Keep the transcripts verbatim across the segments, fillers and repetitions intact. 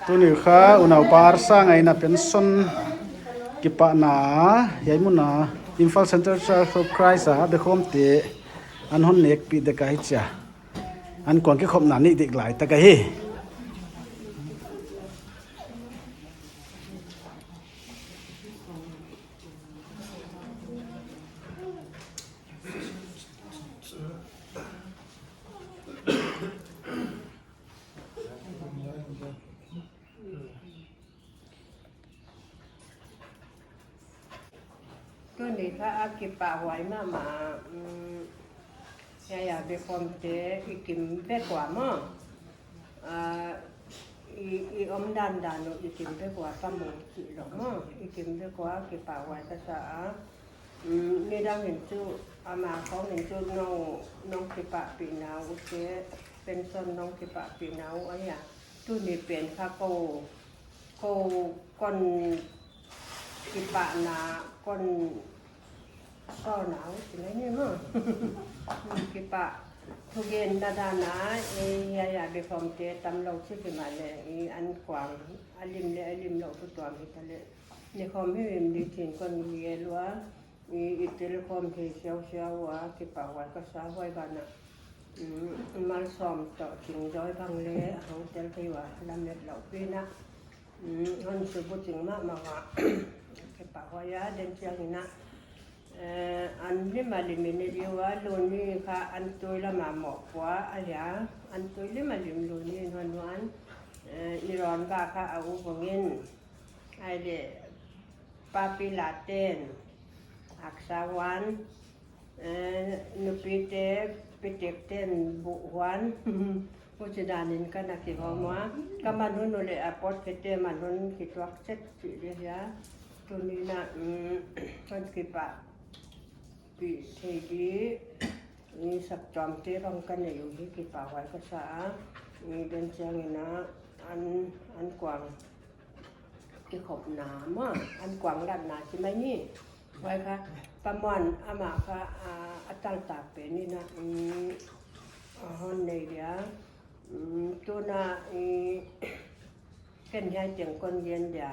Tuni kha unau par sang aina pension kipahna hiai muna Imphal Centre Church of Christ a bekhawmte an hon nekpih dek ahi chia. An kuang kikhopna neih dek lai tak ahi. Tuni kha a kipahhuai mahmah, um, hiai a bekhawmte i kim vek ua maw. Ah, i, i om dandan uh i kim vek ua, ka mu chih lou maw. I kim vek ua kipahhuai ka sa a. Um, nidang in chu, ama khawng in chu nong, nong kipahpihna uh te, pension nong kipahpihna uh ahi a. Tuni pen kha kou, kou kon kipahna, kon sawlna uh chi mai ni maw. Kipah thugenna dan a, eh, hiai a bekhawmte tamlou chik himahleh, i an kuang, a lim leh a lim lou tuamtuam hita leh. Ni khawm hi lim di chin kon ngen lua, i, i tel khawm thei siausiau ua, kipahhuai ka sa huai banah. Mm, malsawm toh chingzawi bang leh, a hong tel thei ua, lamet lou pi na. Mm, hon subuching mahmah ua. Kipahhuai a, den chiang in a. Eh, an lim a lim in i di ua, Luni kha an tui lam a mohpuak ahi a. An tui lim a lim Luni in hon uan. Eh, i rawn ba kha a u vong in. Ai le, papi la ten, haksa uan, eh, nupite, pitek ten buh uan, huchi dan in ka na kihawm ua, ka man hun uh leh a pawt kete man hun kituak chet chih di hia, tuni in a, mm, hon kipah pih thei di, i saptuamte bang ka nei uh hi kipahhuai ka sa a, i den chiang in a, an, an kuang kikhopna maw, an kuang latna chi mai ni. Huai kha, Pa Muan amah kha, ah, a taltak pen in a, mm, a hon nei dia. Mm, tuna, i, ken hiai teng kon gen dia.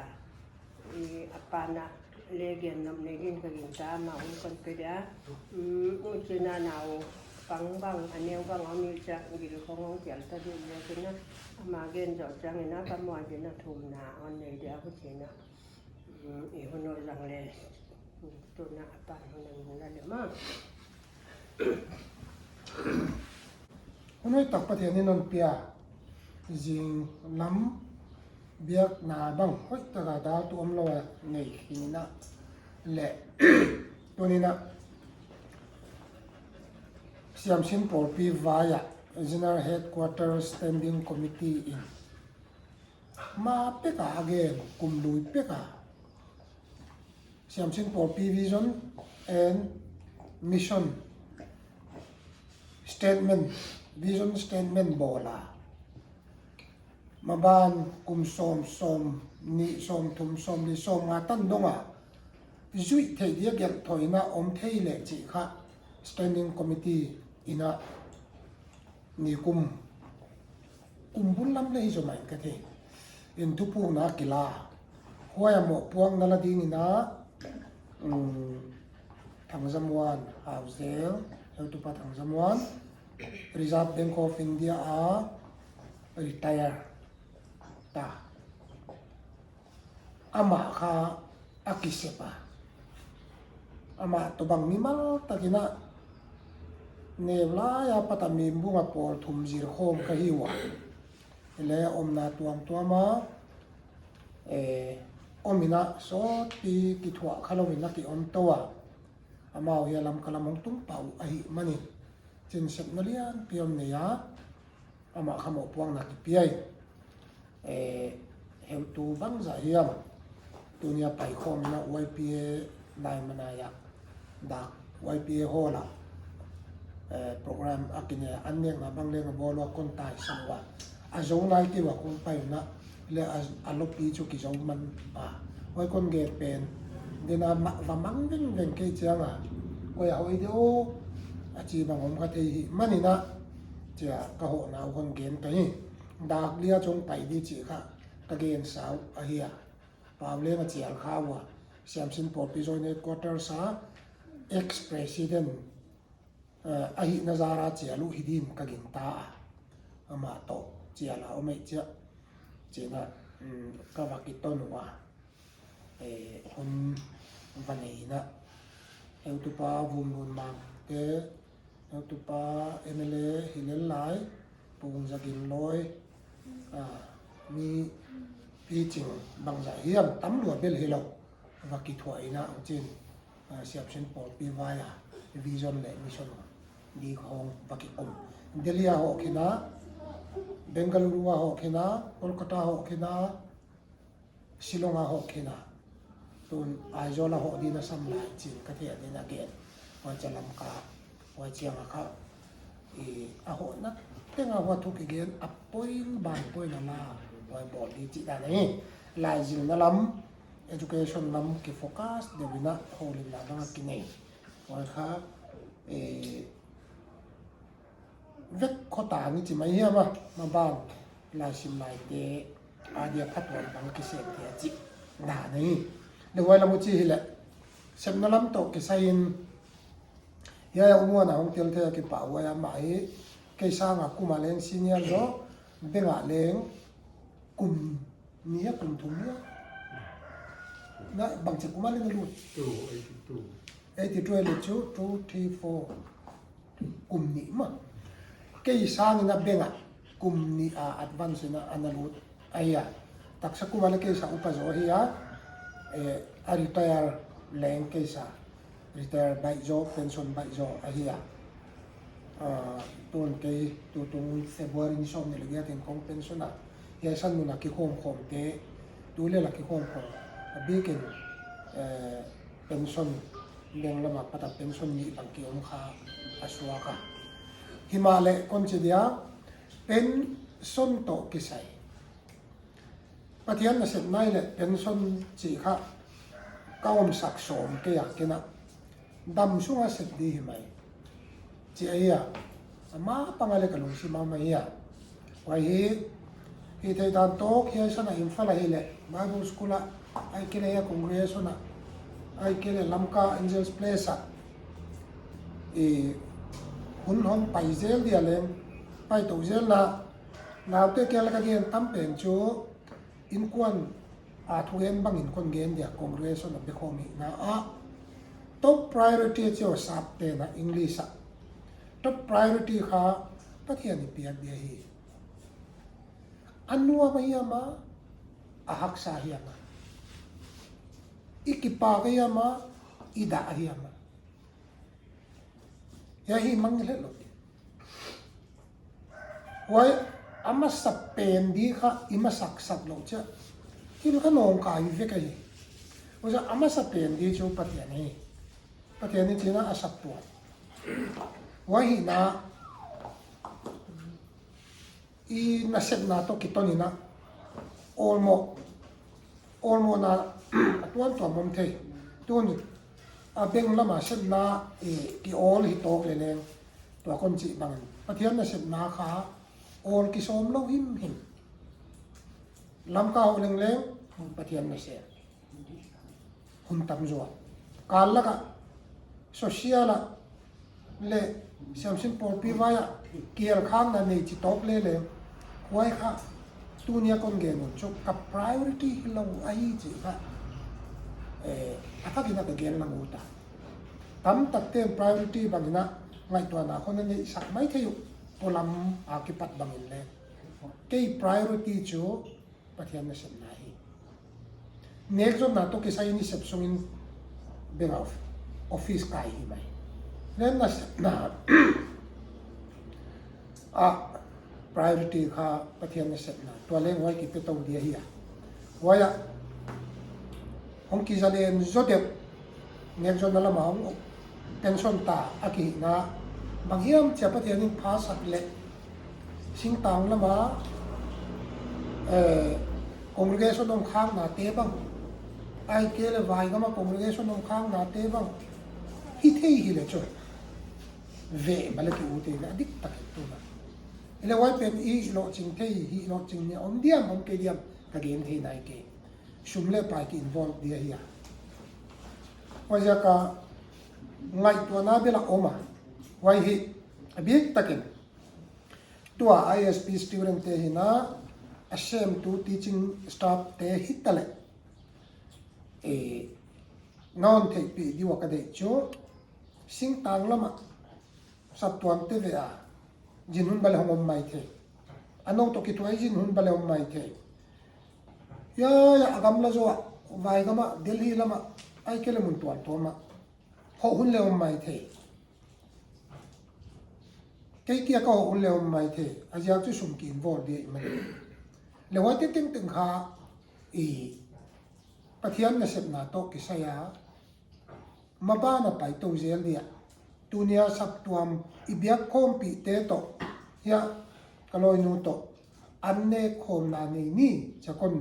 I, a pa na le gen nop nei din ka gingta, amah un kon pe dia. Mm, huchi in a nau pang bang, a neu bang om i chia, gil khong hong kial ta di le kin a. Amah gen zoh chiang in a, Pa Muan din a thumna hon nei dia huchi in a. Mm, i hun uh zang le, tuna a pan hun a hun la le maw. Hun hoih tak Pathian in hon pia, zinglam biakna bang hoih tak a daltuam lou a nei hi in a leh, tuni in a Siamsin Pawlpi vai a General Headquarter Standing Committee in ma pek a a gen, kum lui pek a. Siamsin Pawlpi Vision and Mission Statement, Vision Statement bawl a. Maban kum sawm, sawmnih, sawmthum, sawmli, sawmnga tan dong a. Zuih theih dia gelh thoihna om thei leh chih kha Standing Committee in a nikum, kum bul lam leh hi zaw mai ka thei. In thupukna kila. Huai a mohpuakna la ding in a, um, Thangzamuan Hauzel, heutupa Thangzamuan, Reserve Bank of India a retire ta. Amah kha a kisep a. Amah toh bang mimal tak in a neu lai a pat a mimbung a pawl thum zir khawm ka hi ua. Hileh omna tuamtuam a, eh, om in a sawtpi kithuah kha lou in a ki om tou a. Amau hi a Lamka lam hong tung pah uh ahihman in. Chinsepna lianpi om nei a. Amah kha mohpuakna kipia in, eh, heutu bangzah hiam, tuni a paikhawm in a Y P A nai ma nai a, dak Y P A hall a, eh, program a kinei a, an nekna bang leng a bawl ua kon taisan ua. A zou nai kei ua kong pai un a, leh a, a lopi chu kizou man a. Huai kon gen pen, den a ma, va mang vengveng kei chiang a. Koi a hoih di aw, a chi bang om kha thei hihman in a, chia ka hohna uh kon gen ka hi. Dak li a chong pai di chih kha, ka gen sau ahi a. Pau Leng a chial kha ua, Siamsin Pawlpi Joint Headquarters a ex-president, eh, ahihna zara chial uh hi din ka gingta a. Amah toh chial a om ei chia, chihna, mm, ka va kiton ua. Eh, hun va nei na. Heutupa Vumlunmang te, heutupa M L A hi lel lai, Pu Zagin Loi, ah, mi piching bangzah hiam tam lua bel hilou va kithuah in a, huchiin, ah, Siamsin Pawlpi vai a vision leh mission di khong va kikum. Delhi a hoh khin a, Bengaluru a hoh khin a, Kolkata a hoh khin a, Shillong a hoh khin a, tun Aizawl a hoh ding a sam lai chi'n ka thei ding a gen. Huai chia Lamka, huai chiang a kha, i, a hohna teng a huai thu kigen, a point by point a la, huai bawl di chih dan ahi. Laizilna lam, education lam ki focus deuh in a, houlimna bang a kinei. Huai kha, i, vek khotang i chi mai hiam a, maban, laisim laite, a dia phatuam bang kisem thei a chih dan ahi. Huai lam uh chi hileh, sepna lam toh kisai in, hiai a umuan a hong tel thei a kipak huai a mah hi, kei sang a kum a leng senior zaw, beng a leng kum nih a kum thum nih a. Na bangchi kum a leng lut. Two, eighty-two. Eighty-two a lut chu, two, three, four. Kum nih mah. Kei sang in a beng a kum nih a advance in a ana lut ahi a. Taksa kum a leng kei sang upa zaw ahi a. Eh, a retire leng kei sang. Retire baih zaw, pension baih zaw ahi a. Ah, tun kei tutung February ni sawmnih leh giat in kong pension a. Hiai san mun a kikhawm khawm te, tu leh la kikhawm khawm. A bikin, eh, pension, beng lam a pat a pension nih bang ki om kha a suak a. Himahleh kon chi dia, pension toh kisai. Pathian nasepna leh pension chih kha ka omsak sawm kei a kei na. Dam sung a sep di hi mai. Chih ahi a. Amah pang a leng ka lungsim a om ahi a. Huai hi, hithei dan toh, hiai san a Imphal a hileh, Bible School a, ahihkeileh congregation a, ahihkeileh Lamka Angels Place a. I hun hong pai zel dia leng, pai tou zel na, naute kiang leng ka gen tam pen chu, inkuan a thugen bangin kon gen dia congregation a biakhawm hihna a. Top priority chu sapte na English a. Top priority kha Pathian i piak dia hi. A nuam a hiam a, a haksa a hiam a. I kipak a hiam a, i dah a hiam a. Hiai hi mangngilh lou. Huai a masa pen di kha i masak sak lou chia. Thil kha nawngkai vek ahi. Huai a masa pen di chu Pathian hi. Pathian hi chihna a sak tuan. Huai hihna i nasepna toh kiton in a, awlmoh, awlmohna a tuamtuam om thei. Tun a beng lam a sepna i ki awl hi tawk leleng, tua kon chih bangin Pathian nasepna kha awl kisawm lou himhim. Lamka hoh lengleng Pathian nasep. Hun tam zaw. Kal lak a, social a, leh Siamsin Pawlpi vai a, kial khakna nei chi tawk leleng. Huai kha, tuni a kon gen un chu ka priority hilou ahi chih kha. Eh, a thak in a ka gen lang ut a. Tamtakte'n priority bangin a ngaihtuahna khong a neihsak maithei uh. Polam a kipat bangin leng. Kei priority chu Pathian nasepna hi. Nekzonna toh kisai in i sep sungin beng a of-, office kai hi mai. Nen nasepna a priority kha Pathian nasepna. Tua leng huai kipe tou dia hi a. Huai a hong kizalen zaw deuh. Nekzonna lam a hong pension ta a kihihna. Bang hiam chia Pathian in pha sak leh. Singtang lam a, eh, congregation om khakna te bang. Ahihkeileh vai gam a congregation om khakna te bang. Hithei hileh chu. Ve ma leh ki ut leh a dik tak hi tu na. Hileh huai pen i lohching thei, i lohching ni om diam, om kei diam. ka gen thei nai kei. Sum leh pai ki involve di ahi a. Huaiziak a ngaihtuahna bel a om a. Huai hi a biktakin tua I S P student te hi a, a semtu teaching staff te hitaleh, eh, non theihpih di uh a ka deih chu, singtang lam ah saptuam te ve a, zin hun bang leh hong om maithei. A nou toh kithuah zin hun bang leh om maithei. Ya, ya, a gamla zoh ah, vai gam ah, Delhi lam ah, ahihkeileh mun tuamtuam ah hoh hun leh om maithei. Kei kia ka hoh hun leh om maithei. A ziak chu sum ki involve di ahihman. Leh huaite tengteng kha i Pathian nasepna toh kisai a maban a paitou zel dia. Tuni a saptuam i biak khawmpihte toh, hiai ka lawinu toh an nek khawmna nei ni chia kon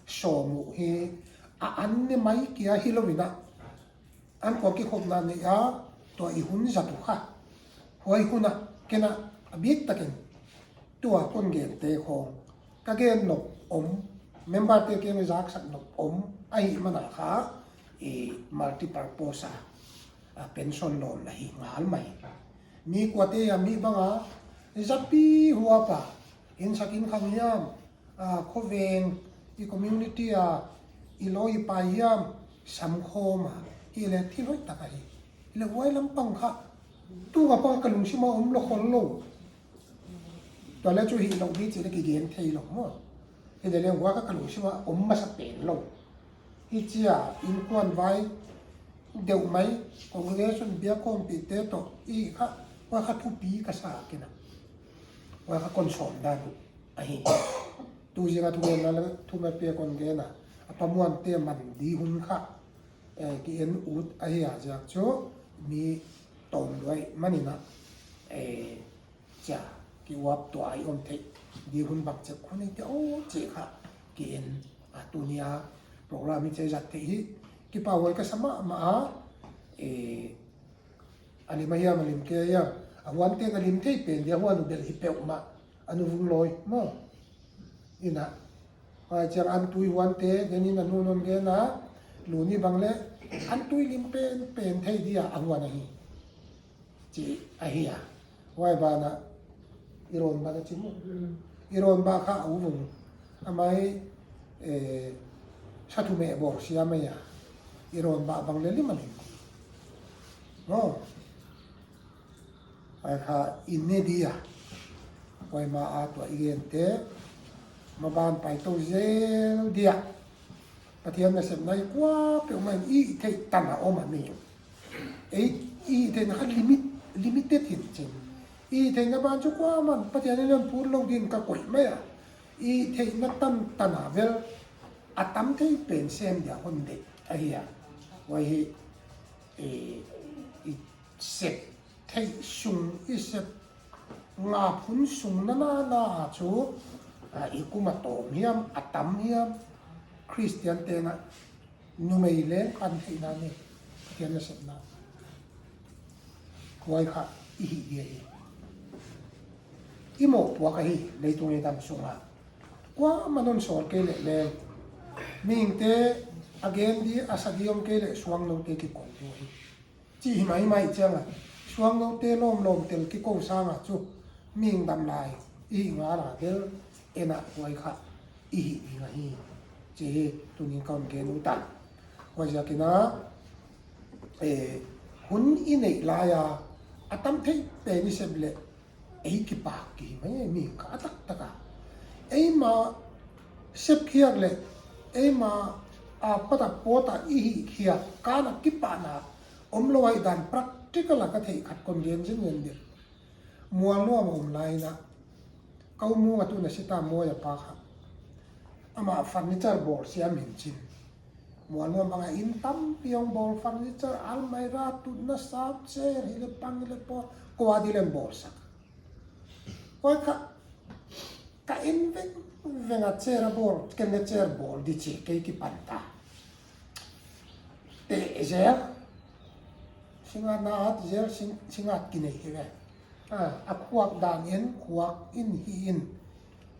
sawm uh hi. A an ne mai kia hilou in a, an khua kikhopna nei a, tua i hun zat uh kha. Huai hun ah ken a biktakin tua kon gente khong ka gen nop om, member te kiang ah zaksak nop om ahihman a kha, i multipurpose a, a pension lawmna hi ngal mai. Mi kuate a mi bang a, zapi huap a, inn sak inn khang hiam, a, khoveng, i community a, i lawi i pai hiam, sam khawm a, hileh thil hoih tak ahi. Leh huai lampang kha, tu ka pang ka lungsim a om lou khol lou. Tua leh chu hilou di chih leh kigen theilou maw. Hileh leh huai kha ka lungsim a om masa pen lou. Hichia innkuan vai deuh mai, congregation biak khawmpihte toh i kha, huai kha thupi ka sa kei a. Huai kha kon sawm dan uh ahi. Tu zing a thugenna leh thumape kon gen a, a pamuante man di hun kha, eh, ki en ut ahi a ziak chu mi tawm luai manin a, eh, chia ki uap tua i om theih di hun bang chek khun i te o chih kha ki en a. Tuni a program i che zat theih hi kipahhuai ka sa mahmah a, eh, a lim a hiam a lim kei a hiam, a huante ka lim thei pen dia huan uh bel hi peuhmah, a nu vung lawi maw. Ina, huai chiang an tui huante, gen in a nu non gen a, lu ni bang leh an tui lim pen pen thei dia a huan ahi. Chih ahi a. Huai ban a i rawn ban a chim uh. Mm. I rawn ban kha a u vung. A mai, eh, sa thumeh bawl siam ahi a. I rawn ban bang leh lim a lim. No. Huai kha i ne dia. Huai ma a tua i gente maban paitou zel dia. Pathian nasepna hi kuapeuhmah in i theih tan a om a mi. Ei, i theihna kha limit, limited hi'n chin. I theihna ban chu kuamah Pathian in hon put lou din ka koih mai a. I theihna tantan a bel a tam thei pen sem dia hon deih ahi a. Huai hi, eh, i sep theih sung, i sep ngap hun sung nana na chu, a, i kum a tawm hiam, a tam hiam, Christian te'n a numei leng pan theihna nei, Pathian nasepna. Huai kha i hih dia hi. I mohpuak ahi, leitung i dam sung a. Kuamah non sawl kei leh leng. Mihingte a gen di, a sa di om kei leh suangnoute kikou di uh hi. Chih hi maimai chiang a, suangnoute lawmlawm tel kikou sang a chu, mihing dam lai i hih ngal a bel, en a huai kha i hih ding ahi. Chih hi tuni'n kon gen ut a. Huaiziakin a, eh, hun i neih lai a, a tam thei pen i sep leh, ei kipak ki hi mai mi kha a taktak a. Eimah sep khiak leh, eimah a pat a pawt a i hih khiak, kan a kipahna omlou ahihdan practical a ka theih khat kon gen zenzen ding. Mualnuam a om lai in a, ka u Mung a tun a si ta maw, a pa kha. Amah furniture bawl siam hi'n chin. Mualnuam bang a inn tampi hong bawl, furniture, almirah, tutna sam, chair, hileh pang, hileh pawl, kua di leng bawl sak. Huai kha, ka en vengveng a chair a bawl, ken leng chair bawl di chi kei kipan ta. Teh zel, singa na at zel, sing, singa ki nei hi ve. A, a khuak dan in, khuak in hi in,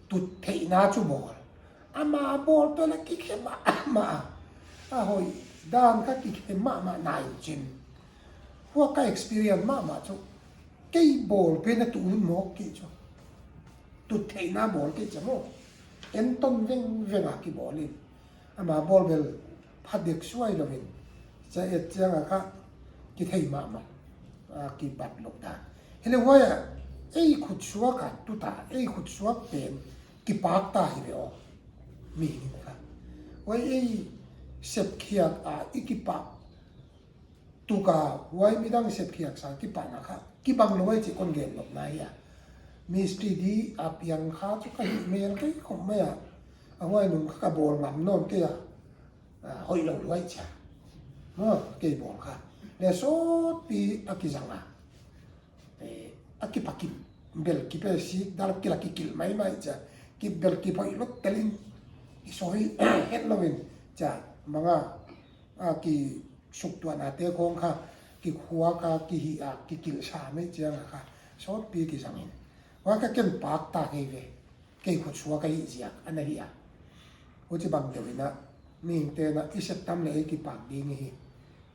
tut theihna chu bawl. Ama bawl pen a kikhe mahmah. A hoih dan kha kikhe mahmah nai chin. Huai ka experience mahmah chu. Kei bawl pen a tu hun mawk kei chu. Tu theihna bawl kei chu maw. Enton vengveng a kibawl in. Ama bawl bel phadek suai lou in. Cha et chiang a kha kithei mahmah. A kibat lou dan. Hileh huai a ei khutsuak a tu ta, ei khutsuak pen kipak ta hi ve aw. Mi in kha. Huai ei sepkhiak a i kipak. Tu kha huai midang sepkhiak sa kipahna kha. Kibang lou huai chih kon gen lou na hi a. Mistri di a piang kha chu ka hih mel kei khop mai a. A huai nung kha ka bawl ngam nawn kei a. A, hoih lou huai chia. Maw, kei bawl kha. Leh sawtpi a kizang a. Eh, a kipak in bel kipe si, dal kila kikil maimai chia. Ki bel kiphoih lou tel in. Ki soi het lou in chia. Manga, a kisuktuahna te khong kha. Kikhuak a, kihih a, kikil sa mai chiang a kha. Sawtpi kizang in. Huai kha ken pak ta kei ve. Kei khutsuak ka hih ziak, ana hi a. Huchibang deuh in a, mihingte'n a, i sep tam leh ei kipak ding hi.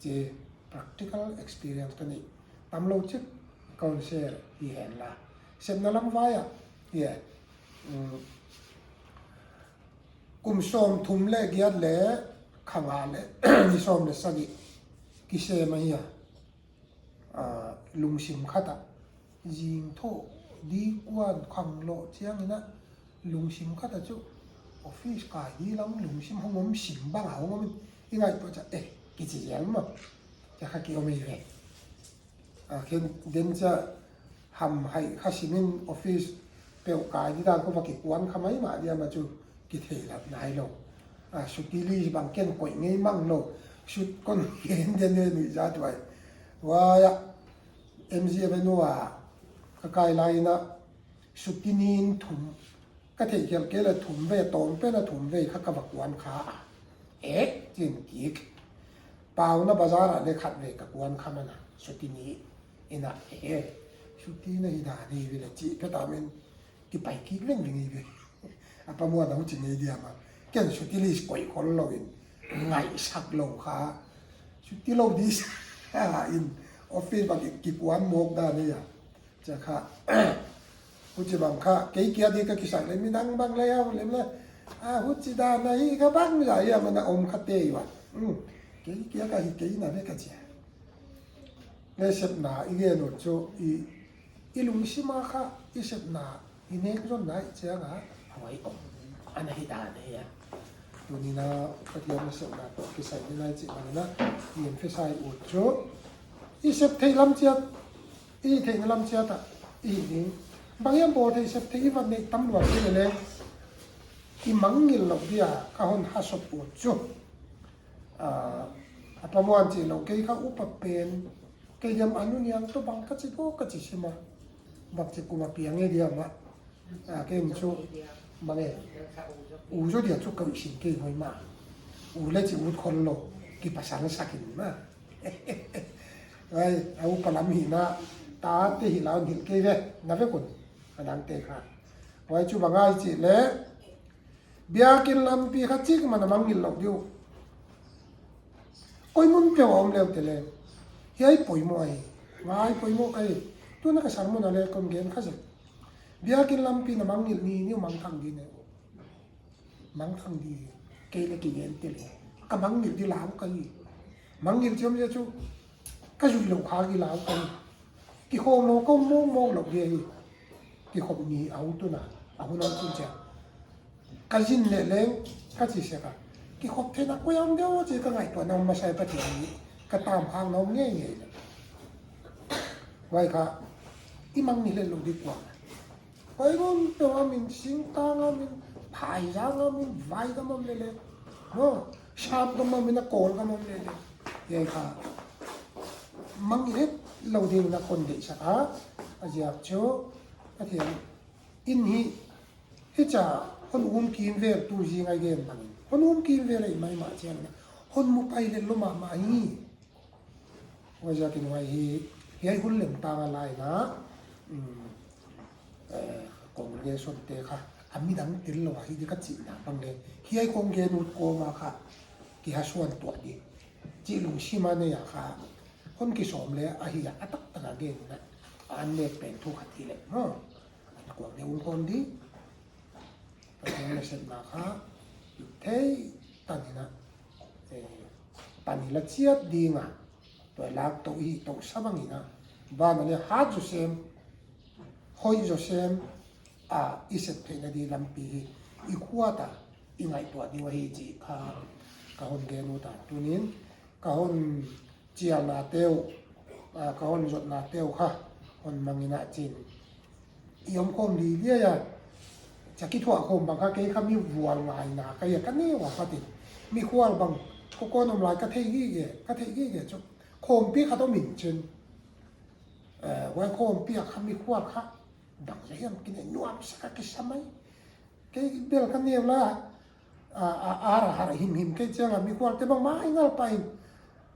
Chih practical experience ka neih. Tam lou chik kon share hi hen la. Sepna lam vai a, hi e. Mm. Kum sawmthum leh giat leh kha nga leh, ni sawm leh sagih. Kisem ahi a. Ah, lungsim khat a. Zing thoh, di kuan khang lou chiang in a. Lungsim khat a chu. Office kai di lam lungsim hong om sim bang a hong om in. I ngaihtuah chiah, eh, kichi zel maw. Chia kha ki om ei ve. Ah, ken den chiah hamhai kha sim in office peuh kai di dan khong va kikuan kha maimah diam a chu kithei lou nai lou. Ah, chutti list bang ken koih ngei mang lou. Chut kon gen den ne ni za tuai. Huai a, M G Avenue a, ka kai lai in a, chutti ni in thum, ka theih khial kei leh thum vei, tawm pen a thum vei kha ka va kuan kha a. Eh, chin kik. Pauna bazar a leh khat vei ka kuan kha man a, chutti ni in a, eh, chutti na hi dan hi ve leh chih phet a min kipai kik leng leng hi ve. A pa muan a huchi ngei diam a. Ken chutti list koih khol lou in, ngaihsak lou kha. Chutti lou di sa in, office bang kikuan mawk dan hi a. Chia kha, huchibang kha, kei kia di ka kisak leh midang bang leh a, lem leh, a, huchi dan a hi kha bang za hi a man a om kha te ua. Hmm. Kei kia ka hi kei na ve ka chia. Leh sepna i gen ut chu i, i lungsim a kha i sepna i nek zonna i chiang a huai om. Ana hi dan hi a. Tuni in a Pathian nasepna toh kisai ni nai chih bang in a i emphasize ut chu. I sep theih lam chiat, i theihna lam chiat a, i hi ding. Bang hiam bawl theih sep theih i va neih tam luat leh leng. I mangngilh lou dia ka hon hasop ut chu. Ah, a pa muan chih lou kei kha upa pen. Kei diam a nu niang toh bang ka chi toh ka chi sim a. Bang chi kum a piang e diam a. Ah, ken chu bang e. U zaw dia chu ka ui sin kei hoi ma. U leh chi ut khol lou. Kipasal sak in ma. Ai, a upa lam hihna. Tate hi lau hih kei ve. Na ve kun. A dangte kha. Huai chu bang ahia chih leh. Biakin lampi kha chik man a mangngilh lou di uh. Koi mun peuh a om leu te leng. Hiai poimoh ahi. Ngai poimoh ka hi. Tuni a ka sermon a leh kon gen kha zek. Biakin lampi na mangngilh ni, ni mangthang di ne. Mangthang di. Kei leh kigen te leh. Ka mangngilh di lau ka hi. Mangngilh chiam zia chu. Ka zui lou kha ki lau ka hi. Kikhawm lou ka mawngmawng lou di hi. Kikhop ni a hun tun a. A hun a tun chia. Ka zin leh leng, ka chi sek a. Kikhop theihna koi a om diam chih ka ngaihtuahna masa Pathian in ka tam hang na om ngeingei. Huai kha, i mangngilh leh lou di kuan. Koi mun peuh a min, singtang a min, phaizang a min, vai gam a om leh leng. No, sam gam a min a Kawl gam a om leh leng. Hiai kha, mangngilh lou ding in a kon deihsak a. A ziak chu, Pathian in hi, hichia hon um kimvel tu zing a i gen bang in. Hon um kimvel a i maimah chiang in. Hon mu pai leh lou mahmah hi. Huaiziakin huai hi, hiai hun lem tang a lai in a, um, eh, congregation te kha, a midang tel lou ahi di ka chihna bang leh, hiai khong gen ut kawm a kha kihasuan tuah di chih lungsim a nei a kha, hon kisawm leh ahi a, a taktak a gen in a, a an nek pen thu khat hi leh maw. An kuang leh um khawm di. Pathian nasepna kha thei tan in a, eh, pan i la chiat ding a, tua lak tou i tou sa bang in a, ban a leh hat zaw sem, hoih zaw sem a i sep theihna di lampi hi i khuat a i ngaihtuah di uh ahi chih kha ka hon gen ut a. Tunin ka hon chialna te uh, ah, ka hon zotna te uh kha hon mang in a chin i om khawm di dia ya. Chia kithuah khawm bang kha kei kha mi vual ngaina ka hi a, ka neu a ka ti. Mikhual bang, ko kon om lai ka thei gige, ka thei gige chu. Khawmpi khat om in chin. Eh, huai khawmpi a kha mikhual kha dang leh hiam kinei nuamsa ka kisa mai. Kei bel ka neu lai a, a, a, a ra har himhim kei chiang a mikhual te bang mai ngal pai.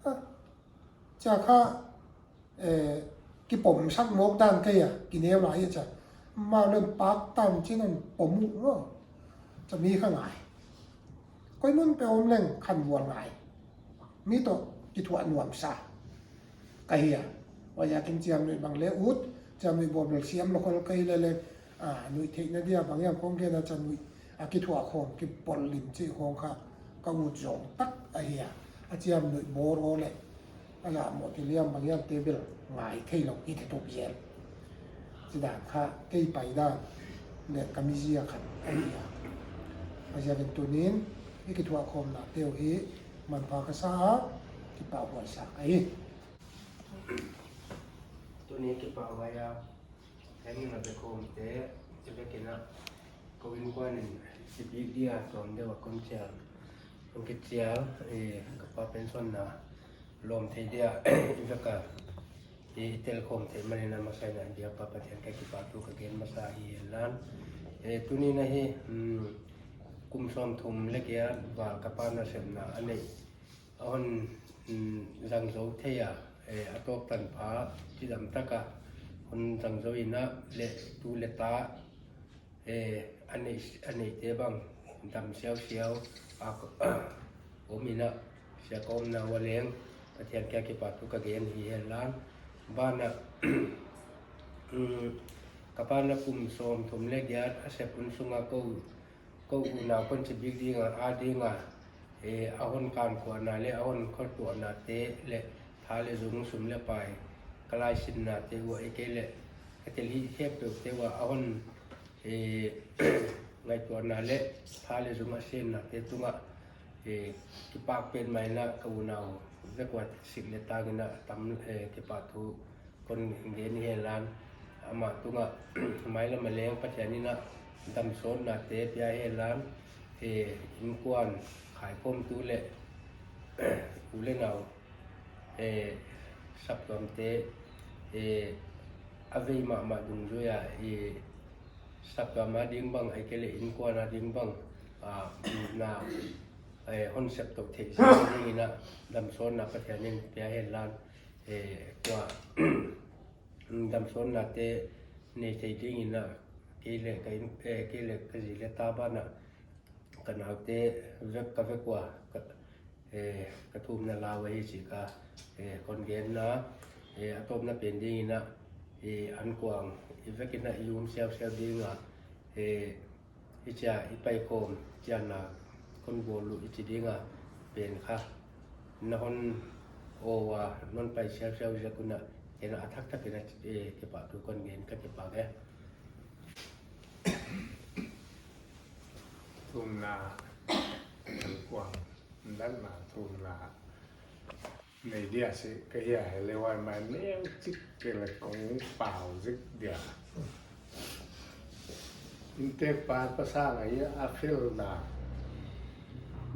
A, chia kha, eh, kipom sak mawk dan kei a, kineu lai a chia. Amau leng pak tan chin an pom uh maw. Chia mi kha ngai. Koi mun pe om leng khan vual ngai. Mi toh kithuah nuamsa ka hi a. Huaiziakin Chiamnuih bang leh ut, Chiamnuih bawl bel siam lou khol ka hi leh leh, ah, nuih theihna dia bang hiam khong gen a chia nuih, a kithuah khong, kipawl lim chih khong kha ka ut zong tak ahi a. A Chiamnuih bawl aw leh, a la mo ti liam bang hiam te bel ngai thei lou hi the tup zel. Chih dan kha kei paidan leh ka mizia khat ahi a. Huaiziakin tunin i kithuah khawmna te uh hi manpha ka sa a, kipahhuai sa ka hi. Tuni kipahhuai a, heng in a be khawm te, i be kina, ko in kuan in, i bi dia, tuam deuh a kon chial, kon kichial, eh, ka pa pension na, lawm thei dia, i be ka, i tel khawm thei man in a masa in a dia pa Pathian ka kipahthu ka gen masa hi hen lan. Eh, tuni na hi, mm, kum sawmthum leh giat val ka pa nasepna a nei. A hon, mm, zang zou thei a, eh, a tawp tanpha, chidam tak a, hon zang zou in a leh tu leh ta, eh, a nei, a neite bang, dam siausiau, a ko-, om in a, sia ka omna ua leng, Pathian kia kipahthu ka gen hi hen lan, ban a, mm, ka pa na kum sawmthum leh giat, a sep hun sung a ko, ko unau kon chi bik ding a, a ding a, eh, a hon kan kuahna leh, a hon khol tuahna te leh, tha leh zung sum leh pai, ka laisinna te ua, eh, kei leh, ka tel hi khempeuh te ua, a hon, eh, ngaihtuahna leh, tha leh zung a senna te tung a, eh, kipak petmah in a ka unau, vek ua sik leh tang in a tam, eh, kipahthu, kon gen hi hen lan, amah tung a, mailam a leng Pathian in a damsawtna te pia hen lan, eh, inkuan khaikhawmtu leh, u leh nau, eh, saptuam te, eh, a vei mahmah dungzui a, eh, saptuam a ding bang, ahihkeileh inkuan a ding bang, ah, na, eh, hon sep tou theih zel ding in a damsawtna Pathian in pia hen lan, eh, tua, damsawtna te nei thei ding in a, kei leh ka in, eh, kei leh ka zi leh ta ban a, ka naute vek ka vek ua, ka, eh, ka thumna lau ahi chih ka, eh, kon genna, eh, a tawpna pen ding in a, eh, ankuang, i vek in a i um siausiau ding a, eh, i chia, i paikhawm, chianna kon bawl uh i chi ding a, pen kha, na hon aw a, non pai siausiau ziak un a, ken a thaktak in a, eh, kipahthu kon gen ka kipak e. Thumna, ankuang, natna thumna nei dia si ka hi a, hi leh huai mai neu chik kei leh kong pau zik dia. Inntek pa pasal ahi a, a felna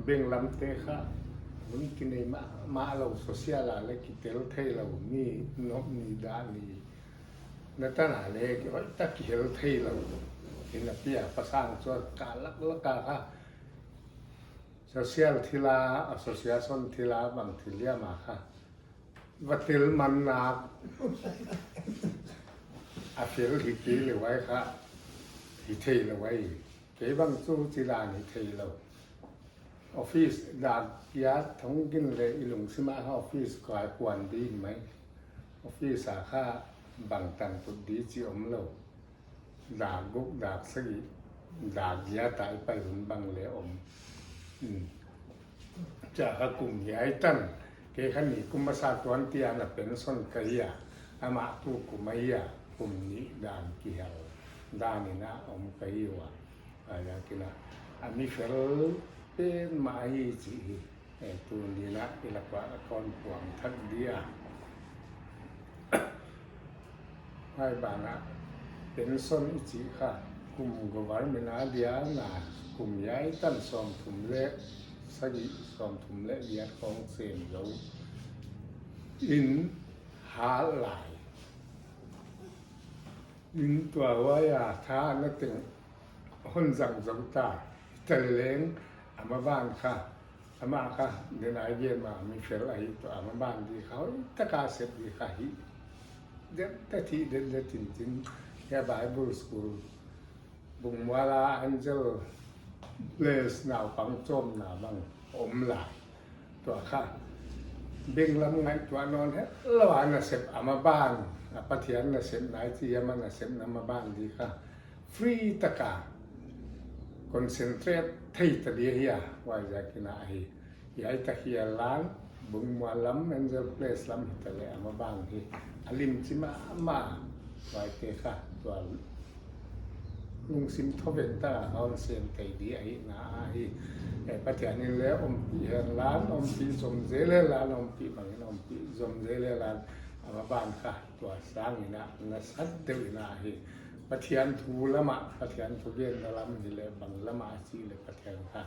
benglam te kha hun kinei mahmah lou, social a leh kitel thei lou, mi nop ni dah ni, na tan a leh kihoih tak kihel thei lou. Inn a pia pasal chu ka laklak a kha social thil a, association thil a bang thil liam a kha va tel man nak a fel hi kei leh huai kha hi thei lou ahi. Kei bang chu chi dan hi thei lou. Office dak giat thong gin leh i lungsim ah kha office kai kuan di mai. Office ah kha bangtan put di chi om lou. Dak guk, dak sagih, dak giat ah i pai hun bang leh om. Hmm. Chia kha kum hiai tan, kei kha nikum masa tuan tiang a pension ka hi a, amah tu kum ahi a, kum nih dan kihel dan in a om ka hi ua. Huaiziakin a, a mi fel pen mah hi chih hi, eh, tuni in a i lak uah kon puang thak dia. Huai banah, pension i chih kha, kum government a dia na, kum hiai tan sawmthum leh sagih, sawmthum leh giat khong sem zou in hal lai. In tua huai a tha na teng hon zang zou ta, ta leleng, a maban kha, amah kha, den ai gen ma mi fel ahi tua, a maban di kha, hoih taka sep di kha hi. Det det hi, det det tin tin, hiai Bible School, Bungmual a Angel Place naupang chawmna bang om lai. Tua kha, benglam ngaihtuah nawn het lou a nasep a maban, a Pathian nasepna i chi hiam a nasepna maban di kha, free taka concentrate thei ta di ahi a, huaiziakin a hi. Hiai tak hial lan, Bungmual lam, Angel Place lam hita leh a maban hi a lim chi mahmah, huaite kha tua lungsim thoveng taka hon sem thei di ahihna ahi. Eh, Pathian in leng ompih hen lan, ompih zom zel hen lan, ompih bangin ompih zom zel hen lan, a maban kha tua sangin a nasat deuh in a hi. Pathian thu lam ah, Pathian thugenna lam hi leh bang lam ah chih leh Pathian kha,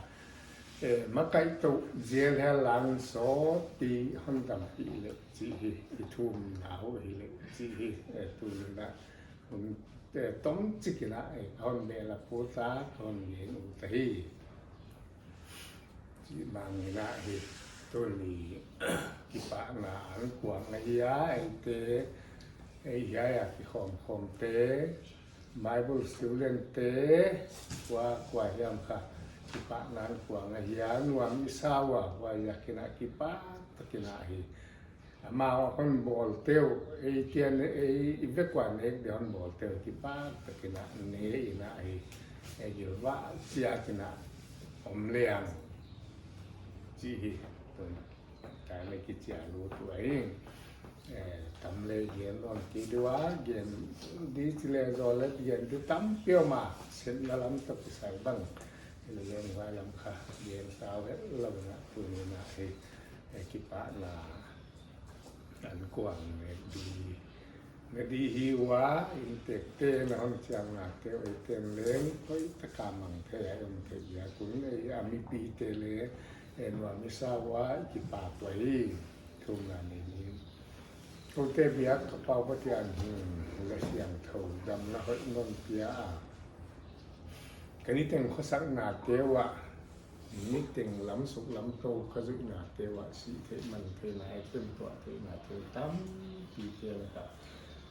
eh, makaih tou zel hen lan sawtpi hon dampih leh chih hi, i thumna uh hi leh chih hi, eh, tuni in a, um, eh, tomchik in a, eh, hon bel a put a, hon gen ut ahi. Chih bangin a hi, tuni kipahna ankuang ahi a, eite, ei hiai a kikhawm khawmte, Bible student te, kua, kua hiam kha, kipahna ankuang ahi a, nuam i sa ua, huaiziakin a kipak takin a hi. Amau hon bawlte uh, ei tian, ei i vek ua nek di hon bawlte uh, kipak takin a ne in a hi. Ei gilvah chiat in a om leng chih hi, tun. Taimai kichian lut uh ahi. Eh, tam leh gen nawn kei di ua, gen di chi leh zaw leh gen di tampi om a, sepna lam toh kisai bang. Leng huai lam kha, gen sau het lou in a, tuni in a hi, eh, kipahna ankuang nek di. Nek di hi ua, inntekte na hon chiangnate uh ei teng leng, hoih taka mang thei a, om thei a, kun ei a mipite leng, eh, nuam i sa ua, i kipak ua hi, thumna nei ni. Kote biak ka Pau Pathian hi, la siangthou damna hoih non pia a. Ka niteng khosaknate uah, niteng lam suk lam tou ka zuihnate uah, sih theih man theihna, ei kem tuah theihnate tampite na ka.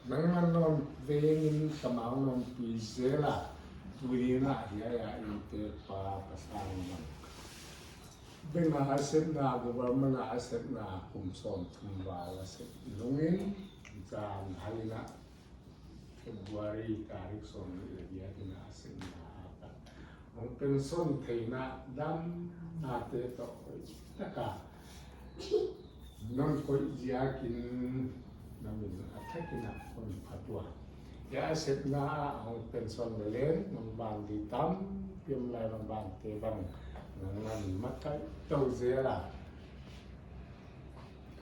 Nangman non vengin ka mau non pi zel a, tuni in a hiai a innte pa ka sang man. Bank a sepna, government a sepna, kum sawmthum val a sep nungin, zan hal in a February tarik sawmnih leh giat in a sepna a pat. Hong pension theihna damnate toh taka non koih ziakin na min a thakin a hon phat ua. Hiai a sepna a hong pension leleng, nang bang di tampi om lai, nang bangte bang, nang na min makaih tou zel a.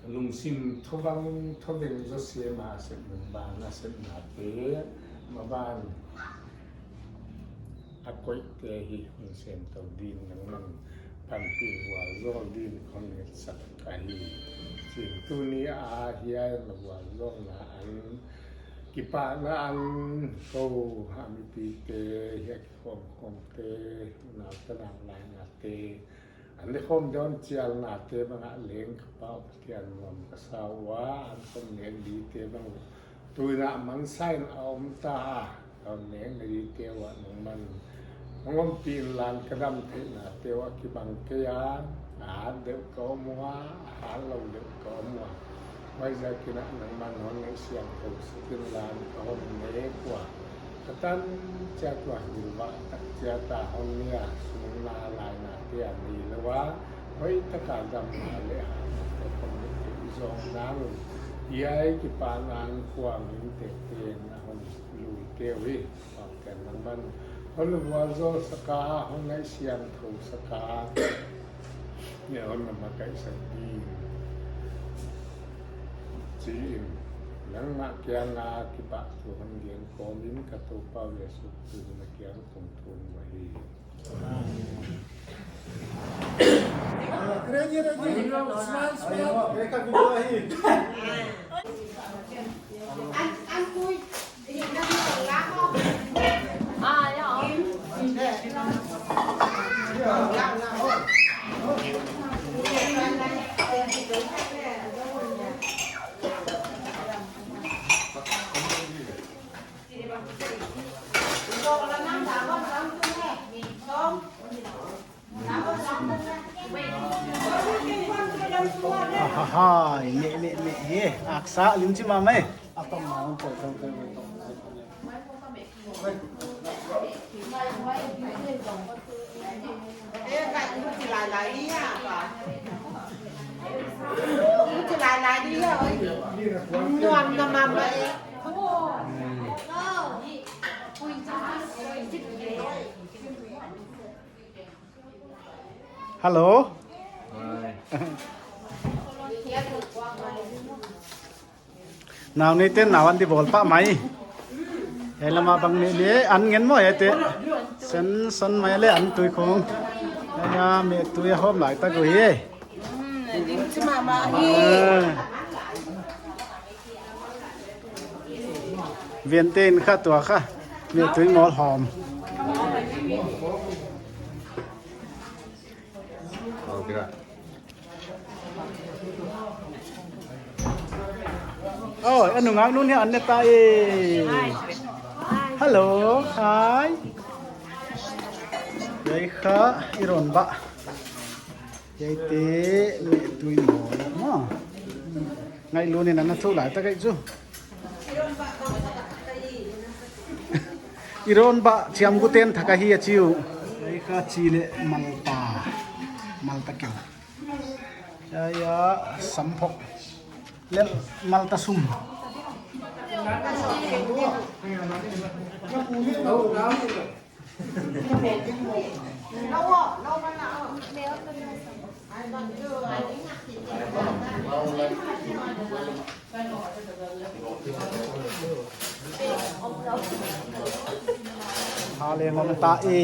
Lungsim thovang, thoveng zaw sem a sep nang bang a sepnate, maban a koihte hi hon sem tou din nangman panpih vualzawl din kon ngetsak ahi. Chin tuni a hiai na vualzawlna an kipahna an kou a mipite, hiai kikhawmkhawmte, unau tanau lainate, an leh khawm dawn chialnate bangah leng ka Pau Pathian nuam ka sa ua, an kon nek dite bang uh. Tuni in a man sign a om ta a, kon nek dite uah nangman Hong ompih inla ka dam theihnate uh a kibang kei a, a hat deuh ka om ua, a hatlou deuh ka om ua. Huaiziakin nangman hon ngaihsiangthou suk inla ka hon nek ua. Ka tan chiat ua, ngilvah tak chiat a hon nei a, sumna lainate a neilou a, hoihtaka damna leh hatna te kon nei zawng nang un, hiai kipahna kuang in tekte in a hon luite uh hi. Pathian nangman hon vualzawl sak a, hon ngaihsiangthou sak a, hon na makaihsak ding chi in, nangmah kianga kipahthu hon gen kawm in ka Toupa Jesu Khrist min a kiang kong thum uhi. Ready, ready. Smile, smile. Ahaha, meh, meh, meh, he, aksa lim chi mahmah e. Atom ma, atom, atom, atom, atom. Hello. Nau neiten nau an di bawl pah mai. Hiai lama bang ni ni an ngen maw hiaite. Sen son mai leh an tui khong. Hiai a meh tui a hawm lai tak uh hi. Hmm, ding chi mahmah hi. Ah. Viente in kha tua kha. Meh tui mawl hawm. Oh, a nungak nu hiai an ne ta e. Hello, hi. Hiai kha i ron bah. Hiaite meh tui mawl maw. Ngaihlut in ana thu lai tak ahi chu. I ron bah chiam guten thak ahi a chi uh. Hiai kha chi leh malta. Malta keu. Hiai a samphok leh malta sum. Hale ngom ta e.